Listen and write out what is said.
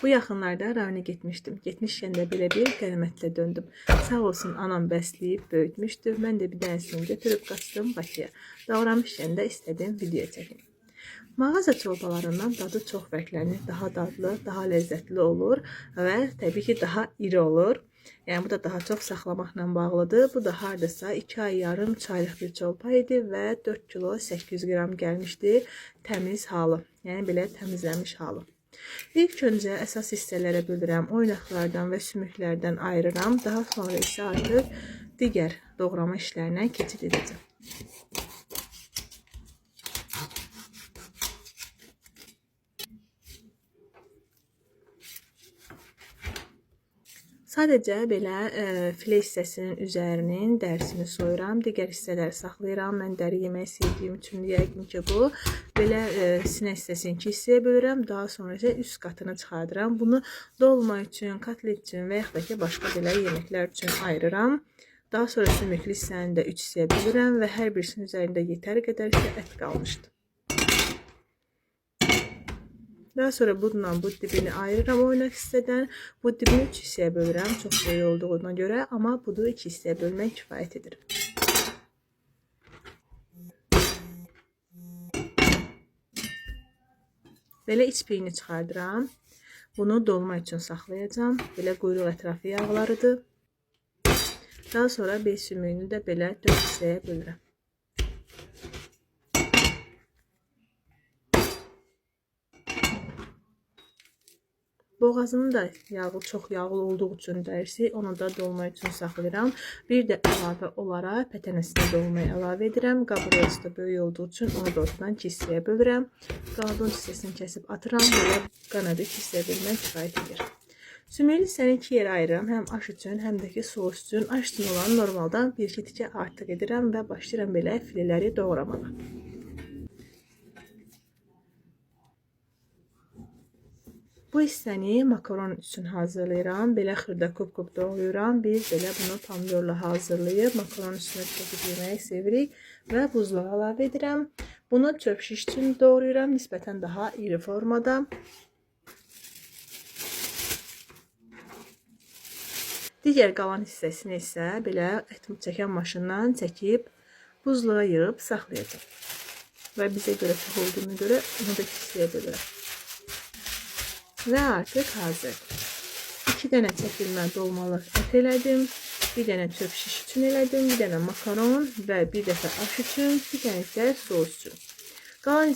Bu yaxınlarda rayona getmişdim. Getmişkən də belə bir qənimətlə döndüm. Sağ olsun anam bəsləyib böyütmüşdü. Mən də bir dənəsini götürüb qaçdım Bakıya. Doğramışkən də istədim video çəkim. Mağaza çorbalarından dadı çox fərqlənir. Daha dadlı, daha ləzzətli olur və təbii ki, daha iri olur. Yəni bu da daha çox saxlamaqla bağlıdır. Bu da hardasa 2 ay yarım, 3 aylıq bir çolpa idi və 4 kilo 800 qram gəlmişdi təmiz halı. Yəni belə təmizlənmiş halı. İlk öncə əsas hissələrə bölürəm, oynaqlardan və sümüklərdən ayırıram. Daha sonra isə artıq digər doğrama işlərinə keçid edəcəm. Sadəcə belə file hissəsinin üzərinin dərisini soyuram, digər hissələri saxlayıram. Mən dəri yeməyi sevdiyim üçün yəqin ki bu. Belə sinə hissəsini iki hissəyə bölürəm, daha sonra isə üst qatını çıxardıram. Bunu dolma üçün, kotlet üçün və yaxud da ki başqa belə yeməklər üçün ayırıram. Daha sonra sümüklü hissəni də 3 hissəyə bölürəm və hər birisinin üzərində yetəri qədər isə ət qalmışdı. Daha sonra bununla bu dibini ayırıram oynaq hissədən. Bu dibini 3 hissəyə bölürəm, çox böyük olduğuna görə, amma bunu 2 hissəyə bölmək kifayət edir. Belə iç peyini çıxardıram. Bunu dolma üçün saxlayacağam. Belə quyruq ətrafı yağlarıdır. Daha sonra bel sümüyünü də belə 4 hissəyə bölürəm. Boğazının da yağı çox yağlı olduğu üçün dərisi, onu da dolma üçün saxlayıram. Bir də əlavə olaraq pətənəsini dolmaya əlavə edirəm. Qabırğası da böyük olduğu üçün onu da ortadan iki hissəyə bölürəm. Qaldığım hissəsini kəsib atıram. Belə qanadı iki hissəyə bölmək kifayət edir. Sümüklü hissəni iki yerə ayırıram. Həm aş üçün, həm də ki sos üçün. Aş üçün olan normaldan 1-2 tikə artıq edirəm və başlayıram belə fileləri doğramağa. Bu hissəni makaron üçün hazırlayıram. Belə xırda kub-kub doğrayıram. Biz belə bunu pomidorla hazırlayıb makaron üstünə çəkib yeməyi sevirik və buzluğa əlavə edirəm. Bunu çöp şiş üçün doğrayıram, nisbətən daha iri formada. Digər qalan hissəsini isə belə ət çəkən maşından çəkib buzluğa yığıb saxlayacağam. Və bizə görə çox olduğuna görə onu da hissəyə bölürəm. Və artıq hazırdır. 2 dənə çəkilmə dolmalıq ət elədim. 1 dənə çöp şiş üçün elədim. 1 dənə makaron və bir dəfə aş üçün, bir dənə isə sos üçün. Qalan